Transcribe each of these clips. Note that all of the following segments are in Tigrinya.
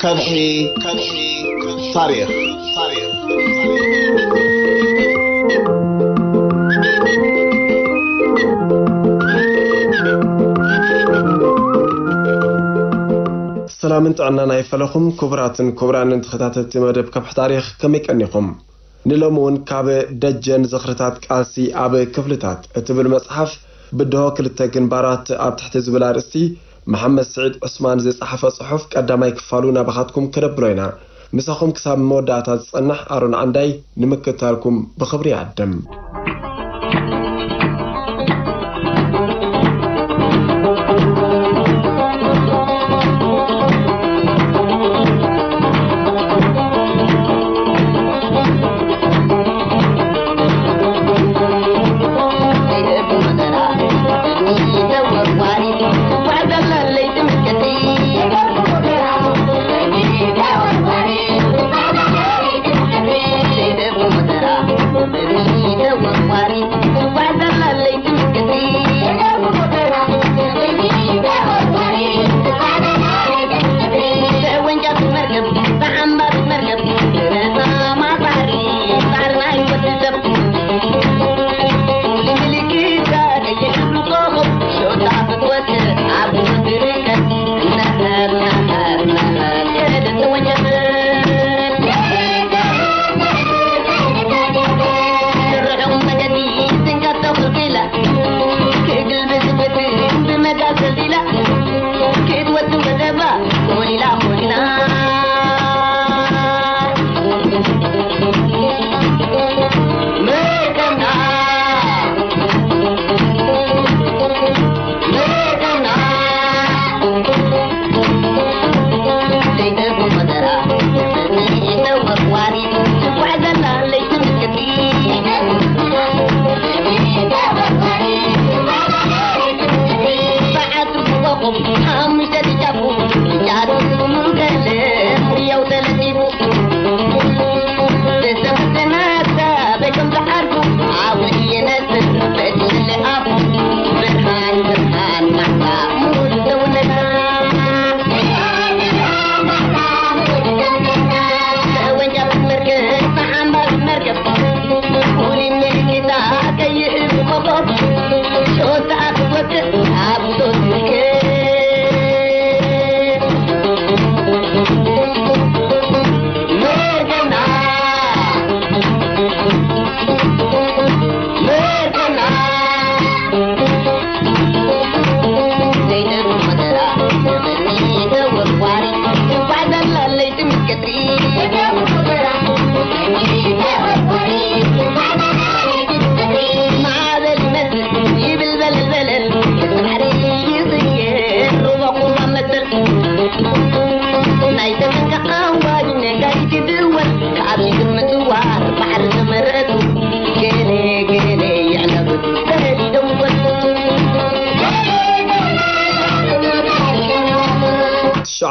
ከብሒ ከብሒ ታሪኽ ታሪኽ ሰላምን ጥዕናን ኣይፈለኹም። ክቡራትን ክቡራንን ተኸታተልቲ መደብ ከብሒ ታሪኽ፣ ከመይ ቀኒኹም? ንሎሚ እውን ካብ ደጀን ዝኽርታት ቃልሲ ኣብ ክፍልታት እትብል መጽሓፍ፣ ብድሆ ክልተ ግንባራት ኣብ ትሕቲ ዝብል ኣርእስቲ፣ መሓመድ ስዒድ ዑስማን ዝጸሓፈ ጽሑፍ ቀዳማይ ክፋሉ ናባኻትኩም ክነብሎ ኢና። ምሳኹም ክሳብ መወዳእታ ዝጸንሕ ኣሮን ዓንዳይ ንምክትታልኩም ብኽብሪ ይዕድም።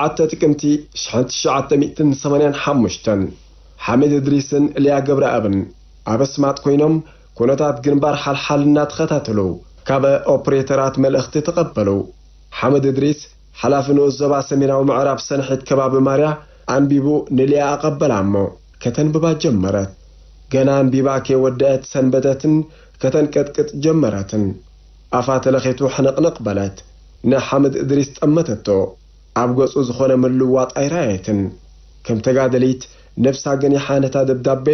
ትሽዓተ ጥቅምቲ ሽሕን ትሽዓተ ሚእትን ሰማንያን ሓሙሽተን፣ ሓሚድ እድሪስን እልያ ገብረኣብን ኣብ ኣስማጥ ኮይኖም ኩነታት ግንባር ሓልሓል እናተኸታተሉ ካብ ኦፕሬተራት መልእኽቲ ተቐበሉ። ሓሚድ እድሪስ፣ ሓላፊ ንኡስ ዞባ ሰሜናዊ ምዕራብ ሰንሒት ከባቢ ማርያ፣ ኣንቢቡ ንልያ ኣቐበላ እሞ ከተንብባ ጀመረት። ገና ኣንቢባ ከይወደአት ሰንበደትን ከተንቀጥቅጥ ጀመረትን። ኣፋ ተለኺቱ ሕንቕንቕ በለት። ንሓምድ እድሪስ ጠመተቶ። ኣብ ገጹ ዝኾነ ምልውዋጥ ኣይረኣየትን። ከም ተጋደሊት ነብሳ ገኒሓ ነታ ደብዳቤ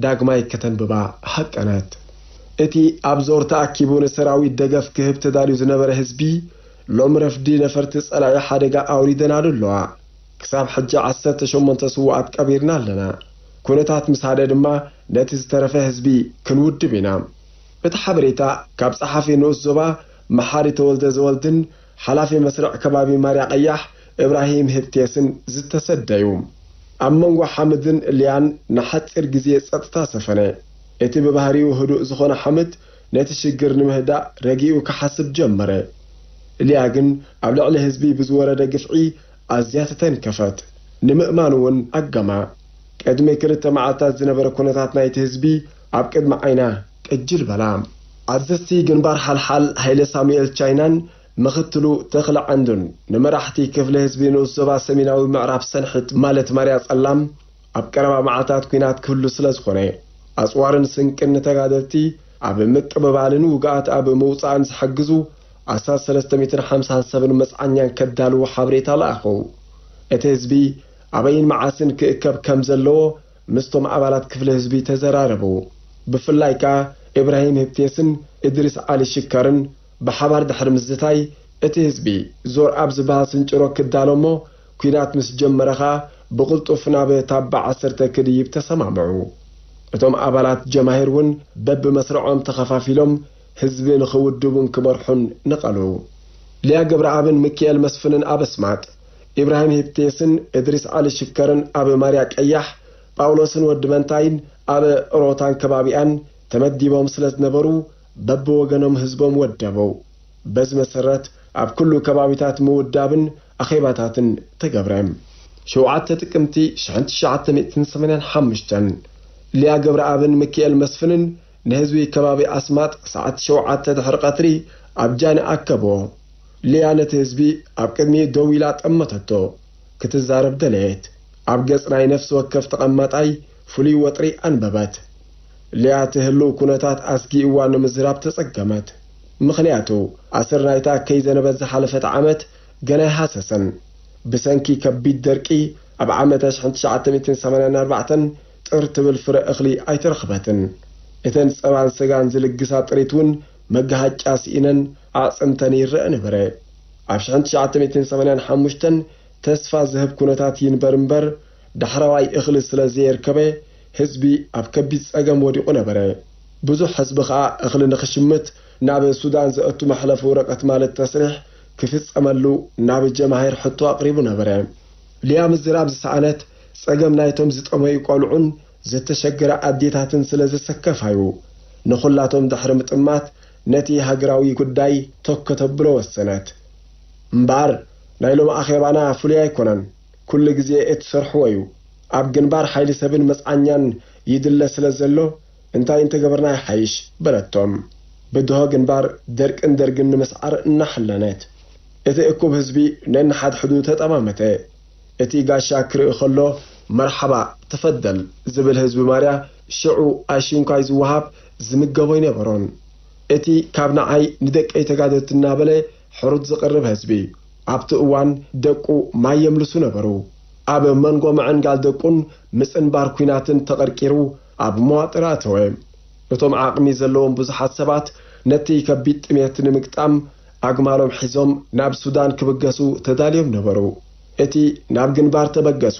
ዳግማይ ከተንብባ ሃቀነት። እቲ ኣብ ዞር ተኣኪቡ ንሰራዊት ደገፍ ክህብ ተዳልዩ ዝነበረ ህዝቢ፣ ሎም ረፍዲ ነፈርቲ ጸላኢ ሓደጋ ኣውሪደናሉ ኣለዋ። ክሳብ ሕጂ ዓሰርተ ሸሞንተ ስዉኣት ቀቢርና ኣለና። ኩነታት ምስ ሃደ ድማ ነቲ ዝተረፈ ህዝቢ ክንውድብ ኢና። እቲ ሓበሬታ ካብ ጸሓፊ ንኡስ ዞባ መሓሪ ተወልደ ዘወልድን ሓላፊ መስርዕ ከባቢ ማርያ ቀያሕ እብራሂም ህብቴስን ዝተሰደዩ። ኣብ መንጎ ሓምድን እልያን ንሓጺር ግዜ ጸጥታ ሰፈነ። እቲ ብባህሪኡ ህዱእ ዝኾነ ሓምድ ነቲ ሽግር ንምህዳእ ረጊኡ ክሓስብ ጀመረ። እልያ ግን ኣብ ልዕሊ ህዝቢ ብዝወረደ ግፍዒ ኣዝያ ተተንከፈት። ንምእማን እውን ኣጋማ። ቅድሚ ክልተ መዓልታት ዝነበረ ኩነታት ናይቲ ህዝቢ ኣብ ቅድሚ ዓይና ቅጅል በላ። ኣዘዝቲ ግንባር ሓልሓል ሃይለ ሳሙኤል ቻይናን ምኽትሉ ተኽለ ዓንዱን ንመራሕቲ ክፍለ ህዝቢ ንኡስ ዞባ ሰሜናዊ ምዕራብ ሰንሒት ማለት ማርያ ጸላም ኣብ ቀረባ መዓልታት ኲናት ክህሉ ስለ ዝኾነ፣ ኣጽዋርን ስንቅን ንተጋደልቲ ኣብ ምቅብባልን ውግኣት ኣብ ምውጻእን ዝሕግዙ ኣስታት ሰለስተ ሚእትን ሓምሳን ሰብን መጽዓኛን ከዳልዉ ሓበሬታ ለኣኹ። እቲ ህዝቢ ኣበይን መዓስን ክእከብ ከም ዘለዎ ምስቶም ኣባላት ክፍሊ ህዝቢ ተዘራረቡ። ብፍላይ ከኣ ኢብራሂም ህብቴስን እድሪስ ዓሊ ሽከርን ብሓባር ድሕሪ ምዝታይ፣ እቲ ህዝቢ ዞር ኣብ ዝበሃል ስንጭሮ ክዳሎ እሞ፣ ኲናት ምስ ጀመረ ኸኣ ብቕልጡፍ ናብ ታባ ዓሰርተ ክድይብ ተሰማምዑ። እቶም ኣባላት ጀማሂር እውን በብመስርዖም ተኸፋፊሎም ህዝቢ ንኽውድቡን ክመርሑን ነቐሉ። ሊያ ገብረኣብን ሚኪኤል መስፍንን ኣብ ኣስማጥ፣ ኢብራሂም ሂብቴስን እድሪስ ዓሊ ሽከርን ኣብ ማርያ ቀያሕ፣ ጳውሎስን ወዲ መንታይን ኣብ ሮታን ከባቢኣን ተመዲቦም ስለ ዝነበሩ፣ በብወገኖም ህዝቦም ወደቡ። በዚ መሰረት፣ ኣብ ኩሉ ከባቢታት ምውዳብን ኣኼባታትን ተገብረ። ሸውዓተ ጥቅምቲ ሽሕን ትሽዓተ ሚእትን ሰማንያን ሓሙሽተን፣ ሊያ ገብረኣብን ሚኪኤል መስፍንን ንህዝቢ ከባቢ ኣስማጥ ሰዓት ሸውዓተ ድሕሪ ቀትሪ ኣብ ጃን ኣከብዎ። ሊያ ነቲ ህዝቢ ኣብ ቅድሚኡ ደው ኢላ ጠመተቶ። ክትዛረብ ደለየት። ኣብ ገጽ ናይ ነፍሲ ወከፍ ተቐማጣይ ፍሉይ ወጥሪ ኣንበበት። ሊያ እቲ ህሉው ኩነታት ኣስጊእዋ ንምዝራብ ተጸገመት። ምኽንያቱ፣ ኣሰር ናይታ ከይዘነበት ዝሓለፈት ዓመት ገና ኣይሃሰሰን። ብሰንኪ ከቢድ ደርቂ፣ ኣብ ዓመት ሽሕን ትሽዓተ ሚእትን ሰማንያን ኣርባዕተን ጥር ትብል ፍረ እኽሊ ኣይተረኽበትን። እተን ጸባን ስጋን ዝልግሳ ጥሪት እውን መጋሃጫ ስኢነን ኣዕጽምተን ይረአ ነበረ። ኣብ ሽሕን ትሽዓተ ሚእትን ሰማንያን ሓሙሽተን ተስፋ ዝህብ ኩነታት ይንበር እምበር፣ ዳሕረዋይ እኽሊ ስለ ዘየርከበ፣ ህዝቢ ኣብ ከቢድ ጸገም ወዲቑ ነበረ። ብዙሕ ህዝቢ ኸኣ እኽሊ ንኽሽምት ናብ ሱዳን ዘእቱ መሕለፊ ወረቐት ማለት ተስሪሕ ክፍጸመሉ ናብ ጀማሂር ሕቶ ኣቕሪቡ ነበረ። ሊያ ምዝራብ ዝሰኣነት ጸገም ናይቶም ዝጠመዩ ቆልዑን ዝተሸገረ ኣዴታትን ስለ ዘሰከፋዩ፣ ንኹላቶም ድሕሪ ምጥማት ነቲ ሃገራዊ ጉዳይ ቶክ ከተብሎ ወሰነት። እምበኣር፣ ናይ ሎሚ ኣኼባና ፍሉይ ኣይኮነን። ኩሉ ግዜ እትሰርሕዎ እዩ። ኣብ ግንባር ሓይሊ ሰብን መጽዓኛን ይድለ ስለ ዘሎ፣ እንታይ እንተገበርና ይሓይሽ? በለቶም። ብድሆ ግንባር ደርቅን ደርግን ንምስዓር እናሓለነት። እቲ እኩብ ህዝቢ ነንሓድሕዱ ተጠማመተ። እቲ ጋሻ ክርኢ ከሎ፣ መርሓባ፣ ተፈደል ዝብል ህዝቢ ማርያ፣ ሽዑ ኣሽንኳይ ዝወሃብ ዝምገቦ ኣይነበሮን። እቲ ካብ ንዓይ ንደቀይ ተጋደልቲ እናበለ ሕሩት ዝቕርብ ህዝቢ፣ ኣብቲ እዋን ደቁ ማይ የምልሱ ነበሩ። ኣብ መንጎ ምዕንጋል ደቁን ምጽንባር ኲናትን ተቐርቂሩ ኣብ መዋጥር ኣተወ። እቶም ዓቕሚ ዘለዎም ብዙሓት ሰባት ነቲ ከቢድ ጥሜት ንምግጣም ኣግማሎም ሒዞም ናብ ሱዳን ክብገሱ ተዳልዮም ነበሩ። እቲ ናብ ግንባር ተበገሱ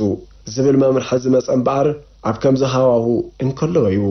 ዝብል መምርሒ ዝመጸ እምበኣር ኣብ ከምዚ ሃዋሁ እንከለወ እዩ።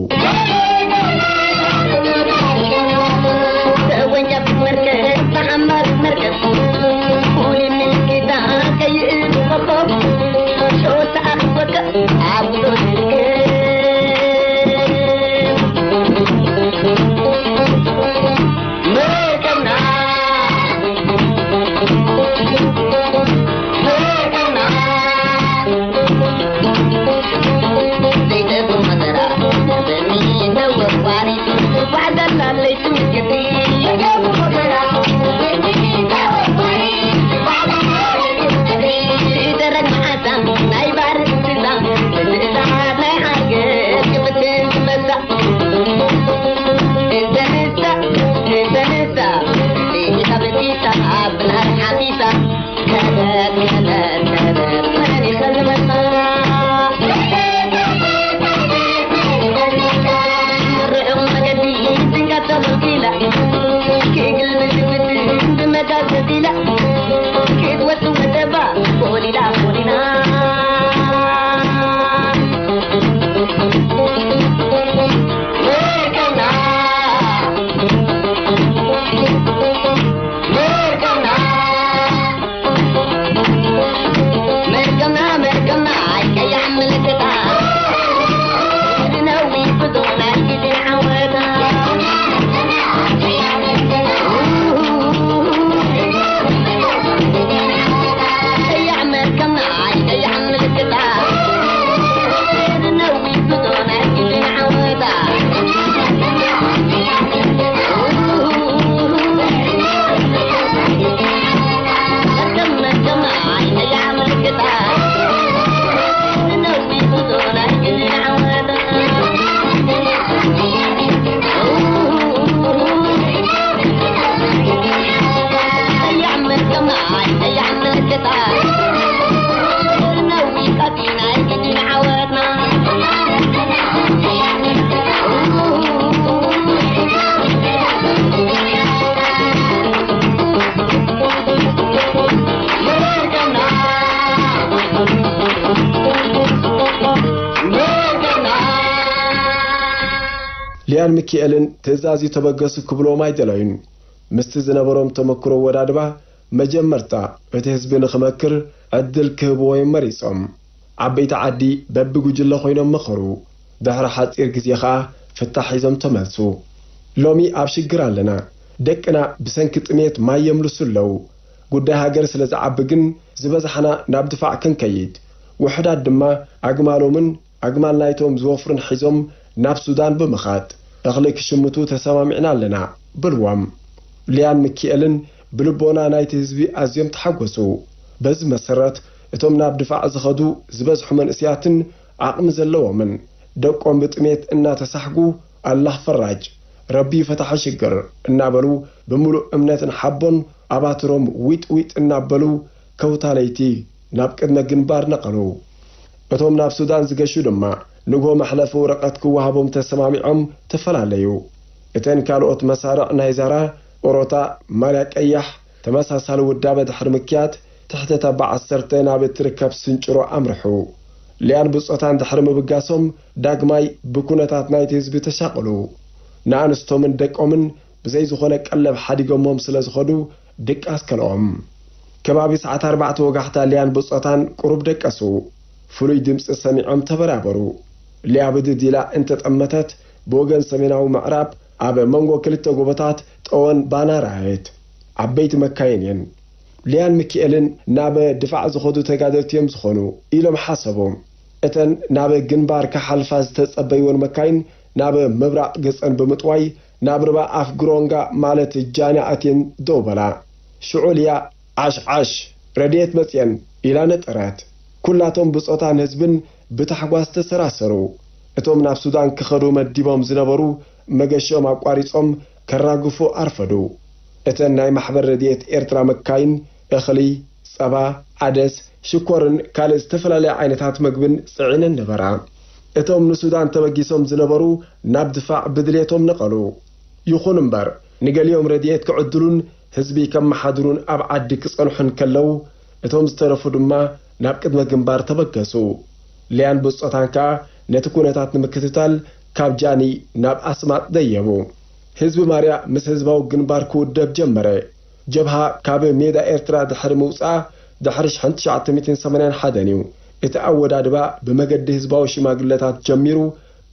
ያን ሚኪኤልን ትእዛዝ እዩ ተበገሱ ክብልዎም ኣይደለዩን። ምስቲ ዝነበሮም ተመክሮ ወዳድባ መጀመርታ እቲ ህዝቢ ንኽመክር ዕድል ክህብዎ እዮም መሪጾም። ዓበይቲ ዓዲ በብጉጅለ ኮይኖም መኸሩ። ድሕሪ ሓጺር ግዜ ኸኣ ፍታሕ ሒዞም ተመልሱ። ሎሚ ኣብ ሽግር ኣለና። ደቅና ብሰንኪ ጥሜት ማይ የምልሱ ኣለዉ። ጉዳይ ሃገር ስለ ዝዓቢ ግን ዝበዝሓና ናብ ድፋዕ ክንከይድ፣ ውሑዳት ድማ ኣግማሎምን ኣግማል ናይቶም ዝወፍሩን ሒዞም ናብ ሱዳን ብምኻድ እኽሊ ክሽምቱ ተሰማሚዕና ኣለና በልዎም። ሊያን ሚኪኤልን ብልቦና ናይቲ ህዝቢ ኣዝዮም ተሓጎሱ። በዚ መሰረት እቶም ናብ ድፋዕ ዝኸዱ ዝበዝሑ መንእስያትን ዓቕሚ ዘለዎምን ደቆም ብጥሜት እናተሳሕጉ ኣላህ ፈራጅ፣ ረቢ ፈታሒ ሽግር እናበሉ ብምሉእ እምነትን ሓቦን ኣባትሮም ዊጥ ዊጥ እናበሉ ከውታ ለይቲ ናብ ቅድመ ግንባር ነቐሉ። እቶም ናብ ሱዳን ዝገሹ ድማ ንግሆ መሕለፊ ወረቐት ክወሃቦም ተሰማሚዖም ተፈላለዩ። እተን ካልኦት መሳርዕ ናይ ዛራ፣ ኦሮታ፣ ማልያ ቀያሕ ተመሳሳሊ ውዳበ ድሕሪ ምክያድ ትሕቲ ተባ ዓሰርተ ናብ እትርከብ ስንጭሮ ኣምርሑ። ሊያን ብጾታን ድሕሪ ምብጋሶም ዳግማይ ብኩነታት ናይቲ ህዝቢ ተሻቕሉ። ንኣንስቶምን ደቆምን ብዘይ ዝኾነ ቀለብ ሓዲጎሞም ስለ ዝኸዱ ድቃስ ከልኦም። ከባቢ ሰዓት ኣርባዕተ ወጋሕታ ሊያን ብጾታን ቁሩብ ደቀሱ። ፍሉይ ድምጺ ሰሚዖም ተበራበሩ። ሊያ ብድድ ኢላ እንተጠመተት ብወገን ሰሜናዊ ምዕራብ ኣብ መንጎ ክልተ ጎቦታት ጠወን ባና ረኣየት። ዓበይቲ መካይን እየን። ሊያን ሚኪኤልን ናብ ድፋዕ ዝኸዱ ተጋደልቲ እዮም ዝኾኑ ኢሎም ሓሰቡ። እተን ናብ ግንባር ክሓልፋ ዝተጸበይወን መካይን ናብ ምብራቕ ገጸን ብምጥዋይ ናብ ርባ ኣፍ ግሮንጋ ማለት ጃኒ ኣትየን ደው በላ። ሽዑ ሊያ ዓሽ ዓሽ ረድኤት መጽየን ኢላ ነጠረት። ኩላቶም ብጾታን ህዝብን ብታሕጓስ ተሰራሰሩ። እቶም ናብ ሱዳን ክኸዱ መዲቦም ዝነበሩ መገሽኦም ኣቋሪጾም ከራግፉ ኣርፈዱ። እተን ናይ ማሕበር ረድኤት ኤርትራ መካይን እኽሊ፣ ጸባ፣ ዓደስ፣ ሽኮርን ካልእ ዝተፈላለየ ዓይነታት መግብን ጽዒነን ነበራ። እቶም ንሱዳን ተበጊሶም ዝነበሩ ናብ ድፋዕ ብድሌቶም ነቐሉ። ይኹን እምበር፣ ንገሊኦም ረድኤት ክዕድሉን ህዝቢ ከመሓድሩን ኣብ ዓዲ ክጸንሑን ከለዉ፣ እቶም ዝተረፉ ድማ ናብ ቅድመ ግንባር ተበገሱ። ሊያን ብጾታን ከኣ ነቲ ኩነታት ንምክትታል ካብ ጃኒ ናብ ኣስማጥ ደየቡ። ህዝቢ ማርያ ምስ ህዝባዊ ግንባር ክውደብ ጀመረ። ጀብሃ ካብ ሜዳ ኤርትራ ድሕሪ ምውጻኣ ድሕሪ ሽሕን ትሽዓተ ሚእትን ሰማንያን ሓደን እዩ። እቲ ኣወዳድባ ብመገዲ ህዝባዊ ሽማግለታት ጀሚሩ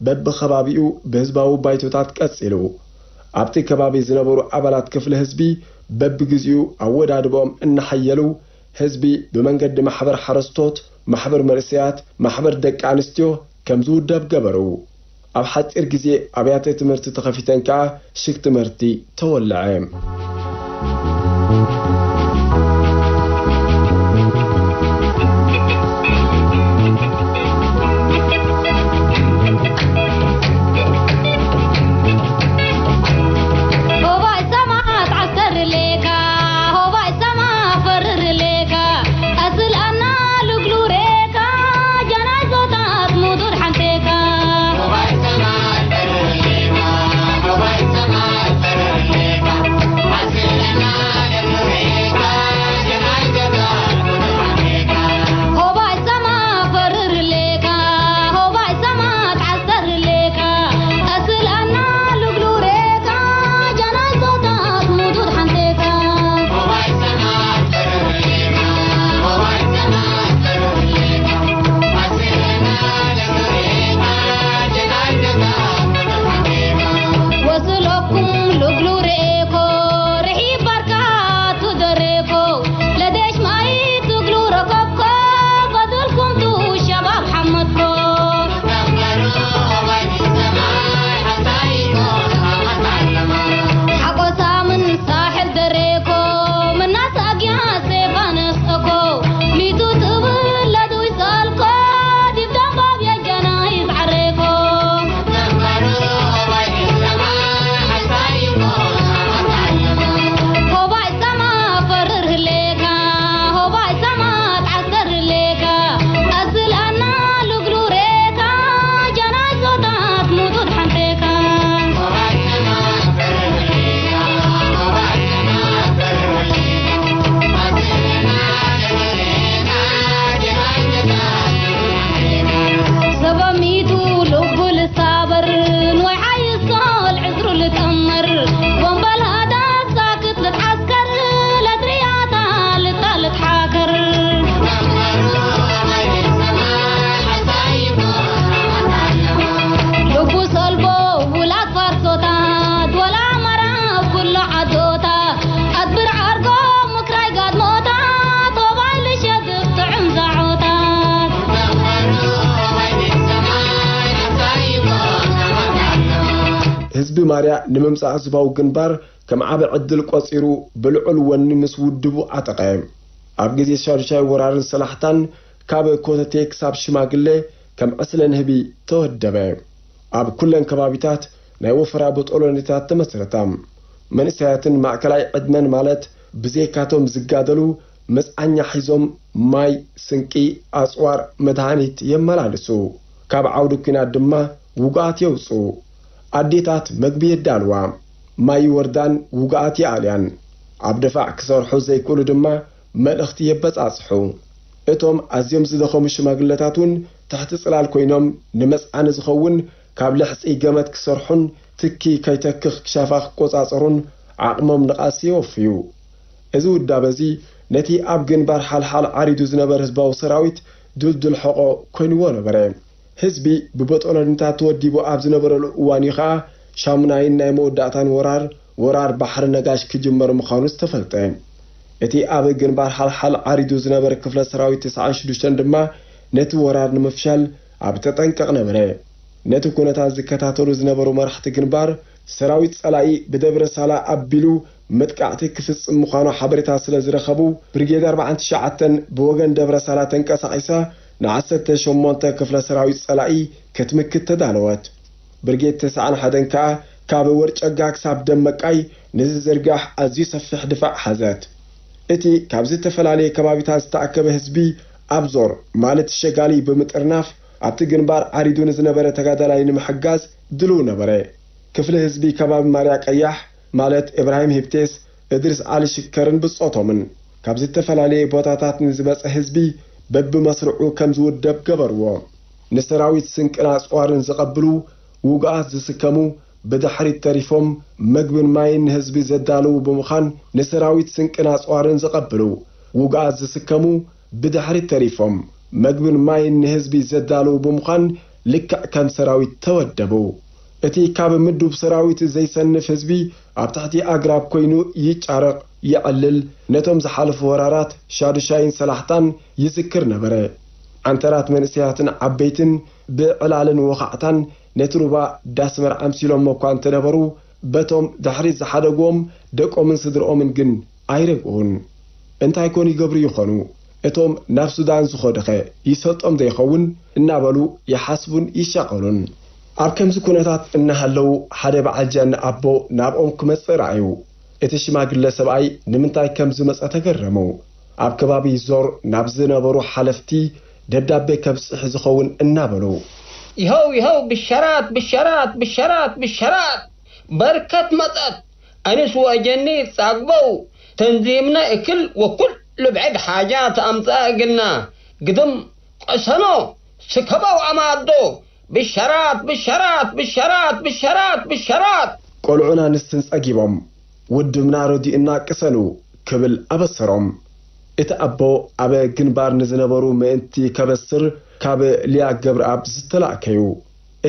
በብኸባቢኡ ብህዝባዊ ባይቶታት ቀጺሉ። ኣብቲ ከባቢ ዝነበሩ ኣባላት ክፍሊ ህዝቢ በብግዚኡ ኣወዳድብኦም እናሓየሉ ህዝቢ ብመንገዲ ማሕበር ሓረስቶት፣ ማሕበር መንእሰያት፣ ማሕበር ደቂ ኣንስትዮ ከም ዝውደብ ገበሩ። ኣብ ሓጺር ግዜ ኣብያተ ትምህርቲ ተኸፊተን ከኣ ሽግ ትምህርቲ ተወልዐ። ህዝቢ ማርያ ንምምጻእ ህዝባዊ ግንባር ከም ዓቢ ዕድል ቆጺሩ ብልዑል ወኒ ምስ ውድቡ ዓጠቐ። ኣብ ግዜ ሻዱሻይ ወራርን ሰላሕታን ካብ ኮተቴ ክሳብ ሽማግለ ከም ዕስለ ንህቢ ተወደበ። ኣብ ኩለን ከባቢታት ናይ ወፈራ ቦጦሎኒታት ተመስረታ። መንእሰያትን ማእከላይ ዕድመን ማለት ብዘይካቶም ዝጋደሉ መጽዓኛ ሒዞም ማይ፣ ስንቂ፣ ኣጽዋር፣ መድሃኒት የመላልሱ። ካብ ዓውዲ ኲናት ድማ ውጉኣት የውጽኡ። ኣዴታት መግቢ የዳልዋ፣ ማይ ይወርዳን ውጉኣት ይኣልያን። ኣብ ደፋዕ ክሰርሑ ዘይክእሉ ድማ መልእኽቲ የበጻጽሑ። እቶም ኣዝዮም ዝደኸሙ ሽማግለታት እውን ትሕቲ ጽላል ኮይኖም ንመጽዓኒ ዝኸውን ካብ ልሕጺ ገመድ ክሰርሑን ትኪ ከይተክኽ ክሻፋ ክቆጻጸሩን ዓቕሞም ንቓልሲ የወፍዩ። እዚ ውዳበ እዚ ነቲ ኣብ ግንባር ሓልሓል ዓሪዱ ዝነበረ ህዝባዊ ሰራዊት ድልዱል ሕቖ ኮይንዎ ነበረ። ህዝቢ ብቦጦሎኒታት ተወዲቡ ኣብ ዝነበረሉ እዋን እዩ ኸኣ ሻሙናይን ናይ መወዳእታን ወራር፣ ወራር ባሕሪ ነጋሽ ክጅመር ምዃኑ ዝተፈልጠ። እቲ ኣብ ግንባር ሓልሓል ዓሪዱ ዝነበረ ክፍለ ሰራዊት ተስዓን ሽዱሽተን ድማ ነቲ ወራር ንምፍሻል ኣብ ተጠንቀቕ ነበረ። ነቲ ኩነታት ዝከታተሉ ዝነበሩ መራሕቲ ግንባር፣ ሰራዊት ጸላኢ ብደብረ ሳላ ኣቢሉ መጥቃዕቲ ክፍጽም ምዃኑ ሓበሬታ ስለ ዝረኸቡ፣ ብርጌድ ኣርባዓን ትሽዓተን ብወገን ደብረ ሳላ ተንቀሳቒሳ ንዓሰርተ ሸሞንተ ክፍለ ሰራዊት ጸላኢ ክትምክት ተዳለወት። ብርጌድ ተስዓን ሓደን ከኣ ካብ ወርጨጋ ክሳብ ደመቃይ ንዝዝርጋሕ ኣዝዩ ሰፊሕ ድፋዕ ሓዘት። እቲ ካብ ዝተፈላለየ ከባቢታት ዝተኣከበ ህዝቢ ኣብ ዞር ማለት ሸጋሊ ብምጥርናፍ ኣብቲ ግንባር ዓሪዱ ንዝነበረ ተጋዳላይ ንምሕጋዝ ድልው ነበረ። ክፍሊ ህዝቢ ከባቢ ማርያ ቀያሕ ማለት እብራሂም ሂብቴስ፣ እድሪስ ዓሊ ሽከርን ብጾቶምን ካብ ዝተፈላለየ ቦታታት ንዝመጸ ህዝቢ በብመስርዑ ከም ዝውደብ ገበርዎ። ንሰራዊት ስንቅን ኣጽዋርን ዝቐብሉ፣ ውጉኣት ዝስከሙ፣ ብድሕሪት ተሪፎም መግብን ማይን ንህዝቢ ዘዳልዉ ብምዃን ንሰራዊት ስንቅን ኣጽዋርን ዝቐብሉ፣ ውጉኣት ዝስከሙ፣ ብድሕሪት ተሪፎም መግብን ማይን ንህዝቢ ዘዳልዉ ብምዃን ልክዕ ከም ሰራዊት ተወደቡ። እቲ ካብ ምዱብ ሰራዊት ዘይሰንፍ ህዝቢ ኣብ ትሕቲ ኣግራብ ኮይኑ ይጫረቕ፣ የዕልል፣ ነቶም ዝሓለፉ ወራራት ሻዱሻይን ሰላሕታን ይዝክር ነበረ። ዓንተራት መንእሰያትን ዓበይትን ብዕላልን ወኻዕታን ነቲ ሩባ ዳስ መርዓ ኣምሲሎሞ እኳ እንተነበሩ፣ በቶም ድሕሪት ዝሓደግዎም ደቆምን ስድርኦምን ግን ኣይረግኡን። እንታይ ኮን ይገብሩ ይኾኑ? እቶም ናብ ሱዳን ዝኸዱኸ ይሰልጦም ዶ ይኸውን? እናበሉ ይሓስቡን ይሻቐሉን። ኣብ ከምዚ ኩነታት እናሃለዉ ሓደ በዓል ጃን ኣቦ ናብኦም ክመጽእ ረኣዩ። እቲ ሽማግለ ሰብኣይ ንምንታይ ከም ዝመጸ ተገረሙ። ኣብ ከባቢ ዞር ናብ ዝነበሩ ሓለፍቲ ደብዳቤ ከብጽሕ ዝኸውን እናበሉ። ይኸው ይኸው ብሸራት ብሸራት ብሸራት ብሸራት በርከት መጸት። ኣንስ ወጀኒ ጻግበው ተንዚምነ እክል ወኩል ልብዕድ ሓጃ ተኣምጻ እግልና ግድም ቀሰኖ ስከበው ኣማዶ ብሸራት ብሸራት ብሸራት ብሸራት ብሸራት። ቆልዑን ኣንስትን ጸጊቦም ውድብና ረዲኡና ቅሰኑ ክብል ኣበሰሮም። እቲ ኣቦ ኣብ ግንባር ንዝነበሩ ምእንቲ ከበስር ካብ ሊያ ገብረኣብ ዝተላእከዩ።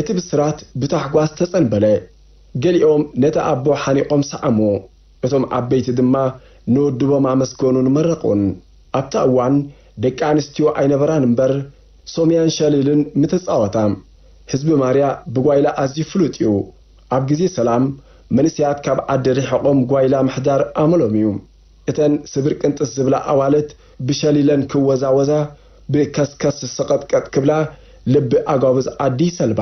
እቲ ብስራት ብታሕጓስ ተጸንበለ። ገሊኦም ነቲ ኣቦ ሓኒቖም ሰዓምዎ። እቶም ዓበይቲ ድማ ንውድቦም ኣመስገኑን መረቑን። ኣብታ እዋን ደቂ ኣንስትዮ ኣይነበራን እምበር፣ ሶምያን ሸሊልን ምተጻወታ። ህዝቢ ማርያ ብጓይላ ኣዝዩ ፍሉጥ እዩ። ኣብ ግዜ ሰላም፣ መንእሰያት ካብ ዓዲ ርሒቖም ጓይላ ምሕዳር ኣመሎም እዩ። እተን ስብር ቅንጥስ ዝብላ ኣዋልድ ብሸሊለን ክወዛወዛ፣ ብከስከስ ሰቐጥቀጥ ክብላ፣ ልቢ ኣጓብዝ ዓዲ ይሰልባ።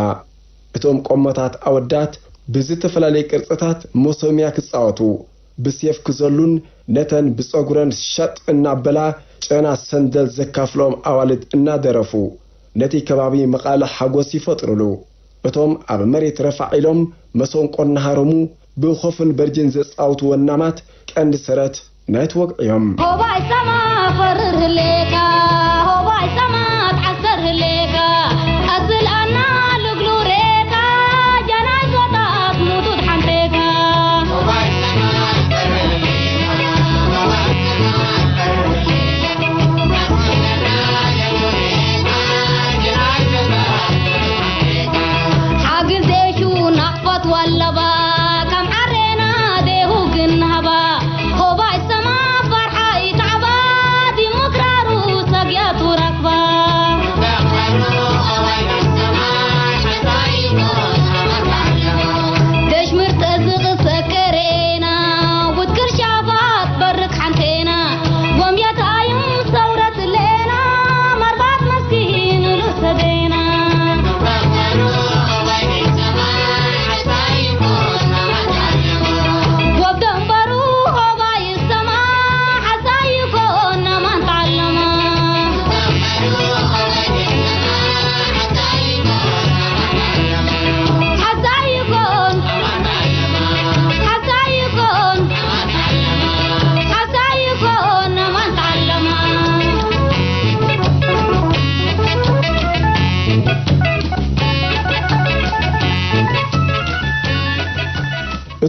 እቶም ቆሞታት ኣወዳት ብዝተፈላለየ ቅርጽታት ሞሶምያ ክጻወቱ፣ ብሴፍ ክዘሉን ነተን ብጸጉረን ሸጥ እናበላ ጨና ሰንደል ዘካፍሎም ኣዋልድ እናደረፉ ነቲ ከባቢ መቓልሕ ሓጎስ ይፈጥሩሉ። እቶም ኣብ መሬት ረፋዕ ኢሎም መሰንቆ እናሃረሙ ብኾፍን በርጅን ዘጻውቱ ወናማት ቀንዲ ሰረት ናይቲ ወግዒ እዮም። ሆባይ ሰማ ፈርር ህሌካ፣ ሆባይ ሰማ ተዓሰር ህሌካ፣ ኣስል ኣና ልግሉ ሬካ፣ ጃናይ ሶጣት ሙቱት ሓንቴካ። ሓግዜሹ ናቕፈት ወለባ፣ ከም ዓሬና ዴሁ ግንሃባ፣ ሆባይ ሰማ ባርሓ ኢታዕባ፣ ዲሞክራሩ ሰግያቱ ረክባ።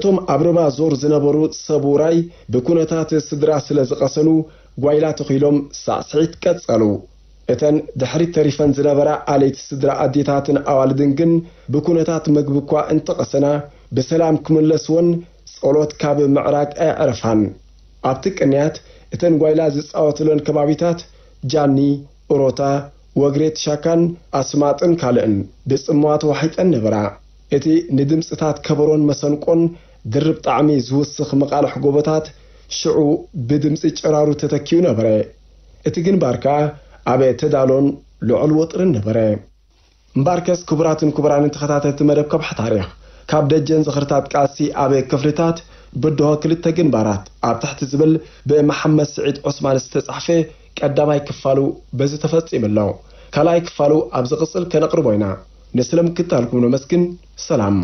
እቶም ኣብ ርባ ዞር ዝነበሩ ሰብ ውራይ ብኩነታት ስድራ ስለ ዝቐሰኑ ጓይላ ተኺሎም ሳዕስዒት ቀጸሉ። እተን ድሕሪት ተሪፈን ዝነበራ ኣለይቲ ስድራ ኣዴታትን ኣዋልድን ግን ብኩነታት መግቢ እኳ እንተቐሰና ብሰላም ክምለስወን ጸሎት ካብ ምዕራግ ኣየዕረፋን። ኣብቲ ቅንያት እተን ጓይላ ዝጻወትለን ከባቢታት ጃኒ፣ ኡሮታ፣ ወግሬት ሻካን ኣስማጥን ካልእን ብጽምዋ ተዋሒጠን ነበራ። እቲ ንድምጽታት ከበሮን መሰንቆን ድርብ ጣዕሚ ዝውስኽ መቓልሕ ጎቦታት ሽዑ ብድምጺ ጭራሩ ተተኪኡ ነበረ። እቲ ግንባር ከኣ ኣብ ተዳሎን ልዑል ወጥርን ነበረ። እምበኣርከስ ክቡራትን ክቡራንን ተኸታተልቲ መደብ ከብሒ ታሪኽ፣ ካብ ደጀን ዝኽርታት ቃልሲ ኣብ ክፍልታት ብድሆ ክልተ ግንባራት ኣብ ትሕቲ ዝብል ብመሓመድ ስዒድ ዑስማን ዝተጻሕፈ ቀዳማይ ክፋሉ በዚ ተፈጺሙ ኣሎ። ካልኣይ ክፋሉ ኣብ ዝቕጽል ከነቕርቦ ኢና። ንስለ ምክትታልኩም ነመስግን። ሰላም።